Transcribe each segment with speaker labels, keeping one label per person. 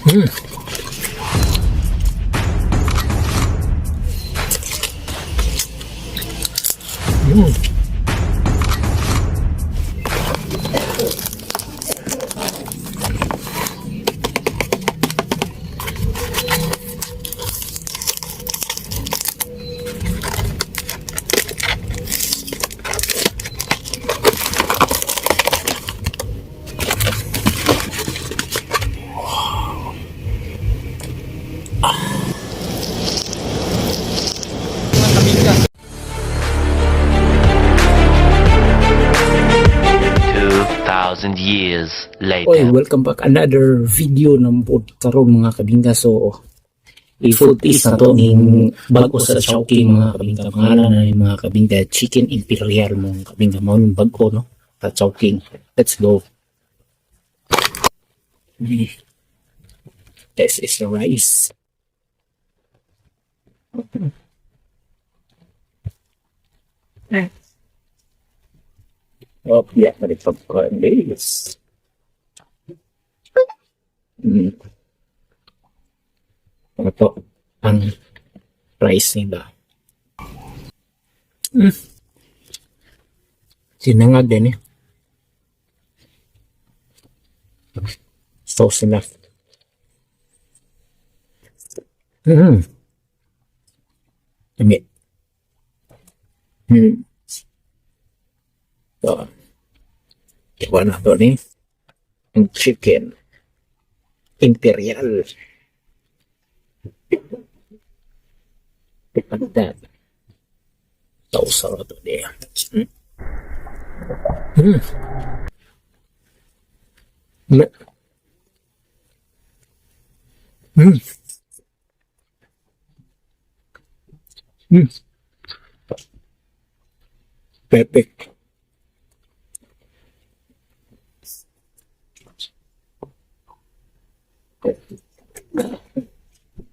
Speaker 1: 2,000 years later.
Speaker 2: Oy, welcome back. Another video ng pod karon, mga kabingka. So, i-food taste na to ning bago sa Chowking, mga kabingka. Pangalan na yung mga kabingka, Chicken Imperial, mga kabingka. Mao yung bago, no? Sa Chowking. Let's go. This is the rice. Oh, yeah, but it's this. Ito, ang rice nila. Sinangag din eh. Sauce nila. Lami. So, iba na to ni ang Chicken Imperial. Look at that. Sauce to niya. Perfect.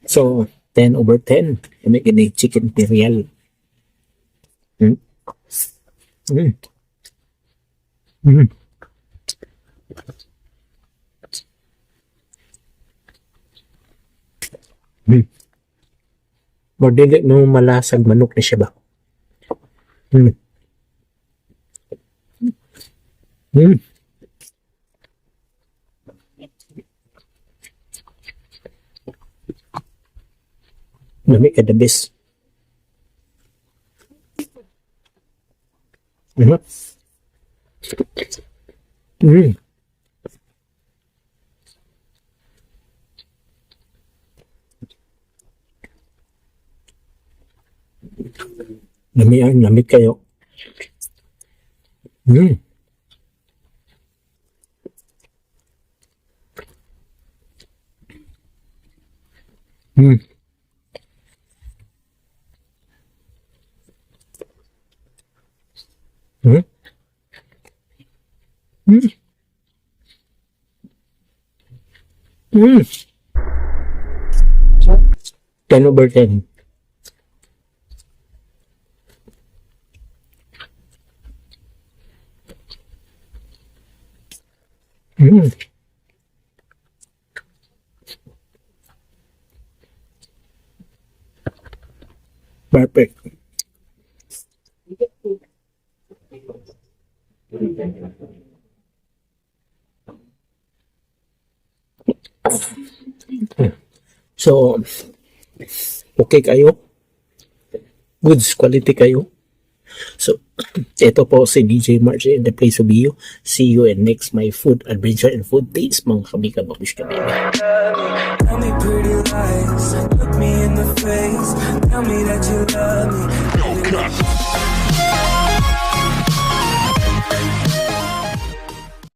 Speaker 2: So, 10 over 10. Kami gini Chicken Imperial. But dili no malasag manok ni siya ba? Lami ka, the best. Lami ay, lami kayo. 10 over 10. Perfect. So, okay kayo? Goods quality kayo? So, ito po si DJ March in the place of you. See you in next my food adventure and food dates, mga kabika, babush ka baby.
Speaker 3: Tell me pretty lies, look me in the face. Tell me that you love me.